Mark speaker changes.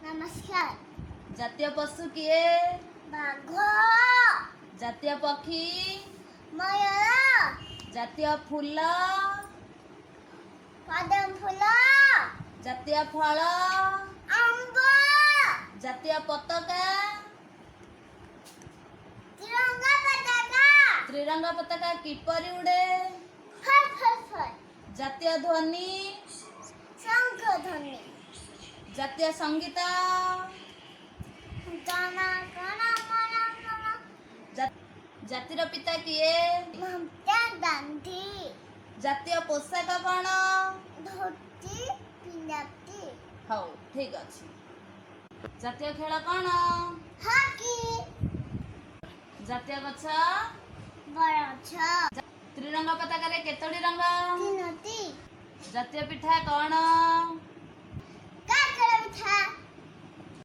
Speaker 1: ନମସ୍କାର।
Speaker 2: ଜାତୀୟ ପଶୁ କିଏ?
Speaker 1: ବାଘ।
Speaker 2: ଜାତୀୟ ପକ୍ଷୀ?
Speaker 1: ମୟୂର।
Speaker 2: ଜାତୀୟ ଫୁଲ?
Speaker 1: ପଦ୍ମ ଫୁଲ।
Speaker 2: ଜାତୀୟ ଫଳ?
Speaker 1: ଆମ୍ବ।
Speaker 2: ଜାତୀୟ ପତାକା?
Speaker 1: ତ୍ରିରଙ୍ଗା ପତାକା।
Speaker 2: ତ୍ରିରଙ୍ଗା ପତାକା କିପରି ଉଡ଼େ?
Speaker 1: ଫର ଫର ଫର।
Speaker 2: ଜାତୀୟ ଧ୍ୱନି?
Speaker 1: ଶଙ୍ଖ ଧ୍ୱନି।
Speaker 2: ଜାତୀୟ ସଙ୍ଗୀତ?
Speaker 1: ଜନ ଗଣ ମନ ମନ।
Speaker 2: ଜାତିର ପିତା କିଏ?
Speaker 1: ମହାତ୍ମା ଗାନ୍ଧୀ।
Speaker 2: ଜାତୀୟ ପୋଷାକ କ'ଣ?
Speaker 1: ଧୋତି ପିନ୍ଧନ୍ତି।
Speaker 2: ହଉ, ଠିକ ଅଛି। ଜାତୀୟ ଖେଳ କ'ଣ?
Speaker 1: ହକି।
Speaker 2: ଜାତୀୟ ଗଛ?
Speaker 1: ବରଗଛ।
Speaker 2: ତ୍ରିରଙ୍ଗା ପତାକାରେ କେତୋଟି ରଙ୍ଗ?
Speaker 1: ତିନୋଟି।
Speaker 2: ଜାତୀୟ ପିଠା କ'ଣ?